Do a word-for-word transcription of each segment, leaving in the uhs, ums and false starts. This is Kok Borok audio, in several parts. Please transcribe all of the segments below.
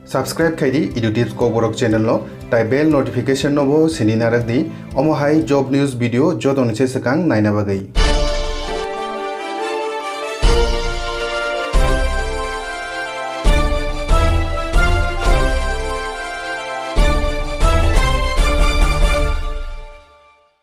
Subscribe khai di Edu Tips Kokborok channel no, tai bell notification no bo sini narak di. Omo hai job news video joto ni se swkang naina bagwi.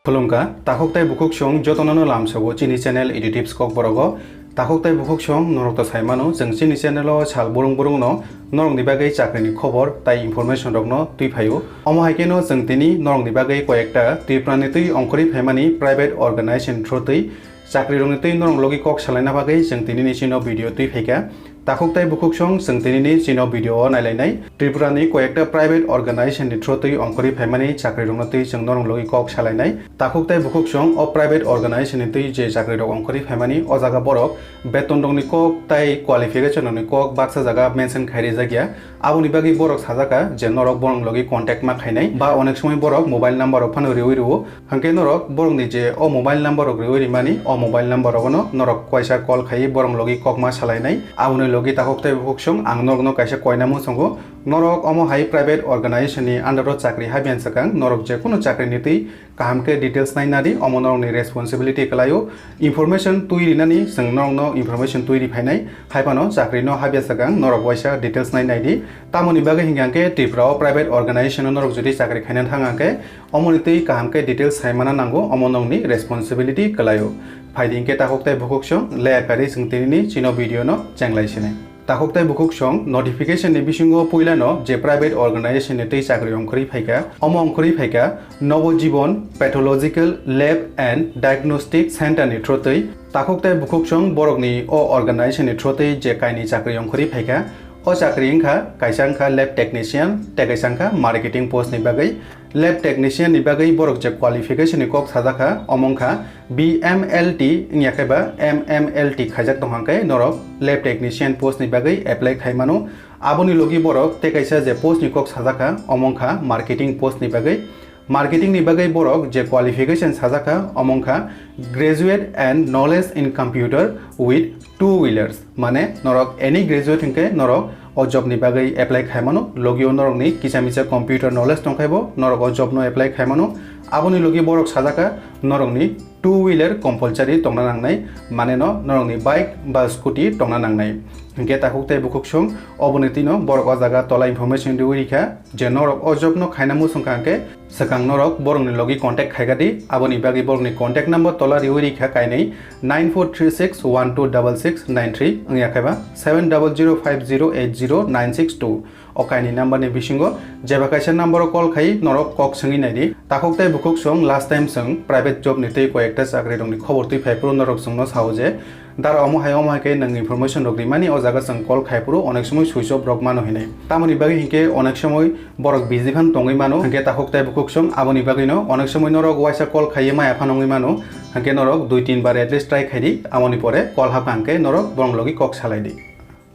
Khulumkha, takhuk tai bukhuk song jotono no lamsogo chini channel Edu Tips Kokborogo. Takhuk tai bukhuk song norok to sai mano, chwng chini channel o sal burung burung no norok ni bagwi chakri ni khobor tai information rok no twi phaio. Omo hai khe no chwng tini norok ni bagwi koi ekta Tripura ni twi ongkhorwi phaimani private organization through twi chakri rok ni twi norok logi kok salaina bagwi chwng tini ni chino video twi phaikha. Takhuk tai bukhuk song chwng tini ni chino video o nailainai. Tripura ni koi ekta private organization ni through twi ongkhorwi phaimani chakri rok no twi chwng norok logi kok salainai. Takhuk tai bukhuk song o private organization ni twi je chakri rok ongkhorwi phaimani o jaga borok beton rok ni kok tai qualification rok ni kok baksa jaga mention khai rijak ya. Aboni bagwi borok sajak kha je norok borok logi contact ma khainai ba onek somoi borok mobile number rok phano riwi rwo. Hwnkhe norok borokni je o mobile number rok riwi rimani, o mobile number rogono norok kaisa call khaiwi borok logi kokma salainai. Aboni logi takhuk tai bukhuk song ang norokno kaisa koina muchungo. Norok omo hai private organization ni under o chakri habyan swkang, norok jekunu chakri ni twi kaham khe details nai nadi, omo norokni responsibility kwlaio. Information twi rinani chwng norokno information twi ri phainai. Haiphano chakri no habya swkang norok waisa details nai nai di. Tamoni bagwi hinkha khe Tripura o private organization o norok jodi chakri khaina thang khe, omoni twi kaham khe details sai mana nango, omo nongni responsibility kwlaio. Phaidi hinkhe takhuk tai bukhuk song layer kari chwng tini ni chino video no chenglai sinai. Takhuk tai bukhuk song notification ni bisingo puila no je private organization ni twi chakri ongkhorwi phaikha, omo ongkhorwi phaikha Nobo Jibon Pathological Lab and Diagnostic Center ni through twi. Takhuk tai bukhuk song borok ni o organization ni through twi je kaini chakri ongkhorwi phaikha, o chakri wngkha kaisa wngkha lab technician tei kaisa wngkha marketing post ni bagwi. Lab technician ni bagwi borok je qualification ni kok sajak kha, omo wngkha B M L T wngya khe ba M M L T khaijak tong kha khe norok lab technician post ni bagwi apply khai mano. Aboni logi borok tei kaisa je post ni kok sajak kha, omo wngkha marketing post ni bagwi. Marketing ni bagwi borok je qualification sajak kha, omo wngkha graduate and knowledge in computer with two wheelers. Mane norok any graduate hinkhe norok o job ni bagwi apply khai mano, logio norokni kisa misa computer knowledge tongkhai bo norok o job no apply khai mano. Aboni logi borok sajak kha norokni two wheeler compulsory tongna nangnai, mane no norokni bike ba scooty tongna nangnai. Hinkhe takhuk tai bukhuk song oboni tino borok o jaga tola information riwi rikha je norok o job no khaina muchung kha hinkhe swkang norok borokni logi contact khaikha di. Aboni bagwi borokni contact number tola riwi rikha kainwi nine four three six one two double six nine three wngya khe ba seven double zero five zero eight zero nine six two. O kaini number ni bisingo jeba kaisa number o call khai norok kok swngwi nai di. Takhuk tai bukhuk song last time chwng private job ni tei koi ekta chakri rokni khobor twi phai phuru norok chwngno sao je dara omo hai omo hai khe nwng information rok rimani o jaga chwng call khai phuru onek somoi switch off rok mano hinwi. Tamoni bagwi hinkhe onek somoi borok busy phan tongwi mano, hinkhe takhuk tai bukhuk song aboni bagwino onek somoi norok waisa call khaiwi maya phan wngwi mano, hinkhe norok dui tin bar at least try khai di, aboni pore call hapkha hinkhe norok borok logi kok salai di.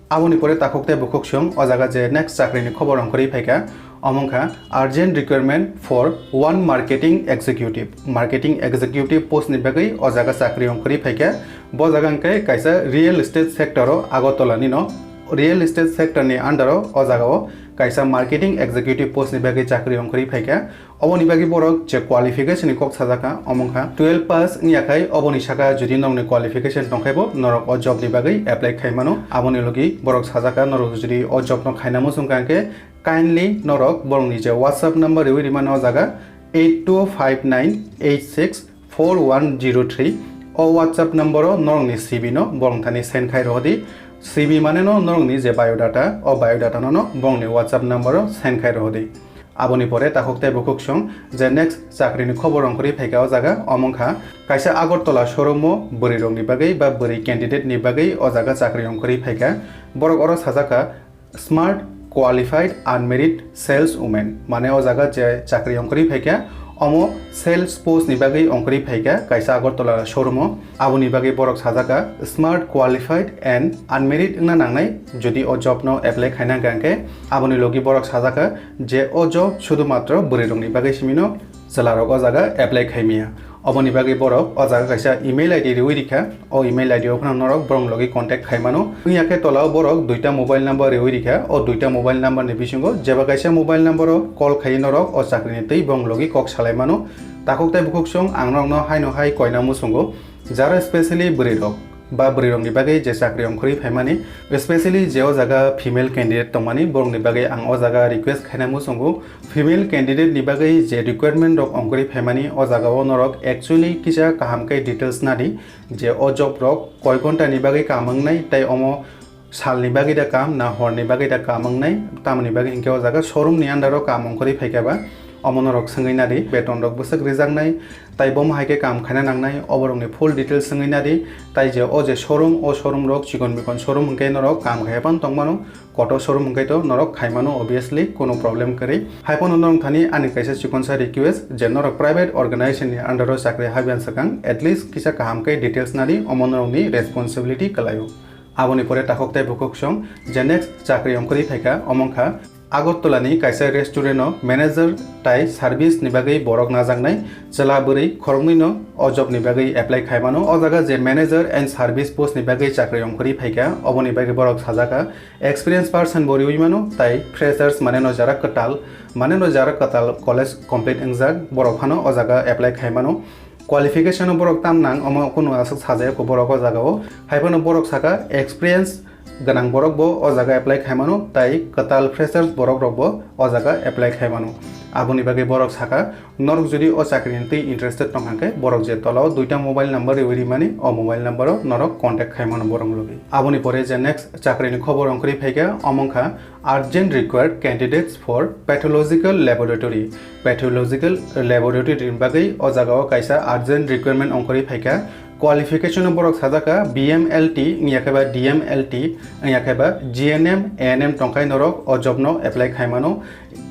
Aboni pore takhuk tei bukhuk song o jaga je next chakri ni khobor ongkhorwi phaikha, omo wngkha urgent requirement for one marketing executive. Marketing executive post ni bagwi o jaga chakri ongkhorwi phaikha. Bo jaga hwnkhe kaisa real estate sector o Agartala ni no. Real estate sector ni under o o jaga o kaisa marketing executive post ni bagwi chakri ongkhorwi phaikha. Oboni bagwi borok je qualification ni kok sajak kha, omo wngkha twelve pass wngya khai, oboni saka jodi norokni qualification tongkhai bo norok o job ni bagwi apply khai mano. Aboni logi borok sajak kha, norok jodi o job no khaina muchung kha hinkhe kindly norok borokni je WhatsApp number riwi rimani o jaga eight two five nine eight six four one zero three. O WhatsApp number o norokni C V no borok thani send khai rohdi. C V mane no norokni je biodata, o biodata no no borokni WhatsApp number o send khai rohdi. Aboni pore takhuk tei bukhuk song je next chakri ni khobor ongkhorwi phaikha o jaga, omo wngkha kaisa Agartala showroom o bwrwi rok ni bagwi ba bwrwi candidate ni bagwi o jaga chakri ongkhorwi phaikha. Borok oro sajak kha smart, qualified, unmarried sales women, mane o jaga je chakri ongkhorwi phaikha, omo sales post ni bagwi ongkhorwi phaikha kaisa Agartala showroom o. Aboni bagwi borok sajak kha smart, qualified and unmarried wngna nangnai. Jodi o job no apply khaina hwnkha hinkhe aboni logi borok sajak kha je o job sudhumatro bwrwi rok ni bagwi simi no chwla rok o jaga apply khai maya. Oboni bagwi borok o jaga kaisa email I D riwi rikha, o email I D o phano norok borok logi contact khai mano. Wngya khe tola o borok duita mobile number riwi rikha, o duita mobile number ni bisingo jeba kaisa mobile number o call khai norok o chakri ni twi borok logi kok salai mano. Takhuk tei bukhuk song ang norokno haino hai koina muchungo, jara specially bwrwi rok ba bwrwi rokni bagwi je chakri ongkhorwi phaimani, specially je o jaga female candidate tongmani, borokni bagwi ang o jaga request khaina muchungo, female candidate ni bagwi je requirement rok ongkhorwi phaimani, o jaga o norok actually kisa kaham khe details nadi, je o job rok koi ghonta ni bagwi kam wngnai, tei omo salni bagwi da kam na horni bagwi da kam wngnai, tamoni bagwi hinkhe o jaga showroom ni under o kam ongkhorwi phaikha ba, omo norok swngwi nadi, beton rok bwswk rijaknai, tai bomo hai khe kam khaina nangnai, oborokni full details swngwi nadi, tai je o je showroom, o showroom rok chikon bikon showroom hinkhe norok kam khai phano tongmano, kotor showroom hinkhe to norok khai mano obviously, kono problem kwrwi. Hai phano norok thani ani kaisa chikonsa request je norok private organization ni under o chakri habyan swkang at least kisa kaham khe details nadi, omo norokni responsibility kwlaio. Aboni pore takhuk tei bukhuk song je next chakri ongkhorwi phaikha, omo wngkha Agartala ni kaisa restaurant o manager tai service ni bagwi borok najaknai chwla bwrwi khoroknwi no o job ni bagwi apply khai mano. O jaga je manager and service post ni bagwi chakri ongkhorwi phaikha, oboni bagwi borok sajaka experience person bo riwi mano tai freshers mane no jara kwtal, mane no jara kwtal college complete wngjak borok phano o jaga apply khai mano. Qualification o borok tam nang omo kunu aswk sajaya kho borok o jaga o. Hai phano borok saka experience gwnang borok bo o jaga apply khai mano, tai kwtal freshers borok rok bo o jaga apply khai mano. Aboni bagwi borok saka norok jodi o chakri ni twi interested tong kha khe borok je tola o duita mobile number riwi rimani, o mobile number o norok contact khai mano borok logi. Aboni pore je next chakri ni khobor ongkhorwi phaikha, omo wngkha urgent required candidates for pathological laboratory. Pathological laboratory ni bagwi o jaga o kaisa urgent requirement ongkhorwi phaikha. Qualification o borok sajaka B M L T wngya khe ba D M L T wngya khe ba G N M, A N M tongkhai norok o job no apply khai mano.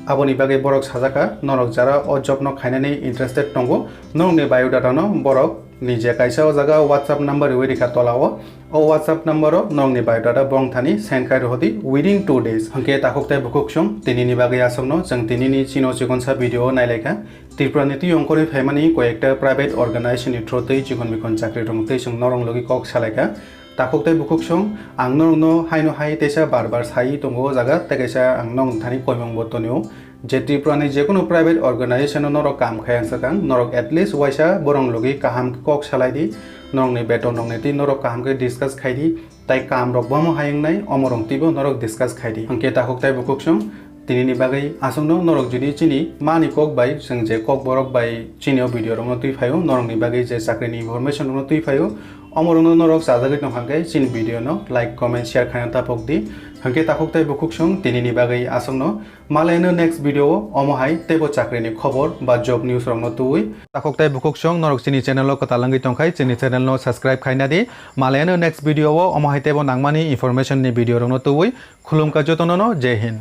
Aboni bagwi borok sajaka norok jara o job no khainani interested tongo, norokni biodata no borok ni je kaisa o jaga WhatsApp number riwi rikha tola o, o WhatsApp number o norokni biodata borok thani send khai rwhodi within two days. Hwnkhe takhuk tei bukhuk song tini ni bagwi aswkno chwng tini ni chino chikonsa video o nailaikha. Tripura ni twi ongkhorwi phaimani koyekta private organization ni through twi chikon mikon chakri rwng twi chwng norok logi kok salaikha. Takhuk tei bukhuk song ang norokno haino hai teisa bar bar sai tongo o jaga, tei kaisa ang norok thani koimung bo tonio. Je Tripura ni jekunu private organization o norok kam khai ang swkang, norok at least waisa borok logi kaham khe kok salai di, norokni beton rokni twi norok kaham khe discuss khai di, tai kam rok bomo hai wngnai omo rok twibo norok discuss khai di. Hwnkhe takhuk tei bukhuk song tini ni bagwi aswkno norok jodi chini mani kok bai chwng je kok borok bai chini o video rokno twi phaio, norokni bagwi je chakri ni information rokno twi phaio, omo rokno norok chajagwi tong kha khe chini video no like, comment, share khaina taphok di. Hwnkhe takhuk tei bukhuk song tini ni bagwi aswkno. Malai no next video o omo hai teibo chakri ni khobor ba job news rok no twi. Takhuk tei bukhuk song norok chini channel o kwtal wngwi tong khai chini channel no subscribe khaina di. Malai no next video o omo hai teibo nangmani information ni video rok no twi. Khulumkha jotono no, Jai Hind.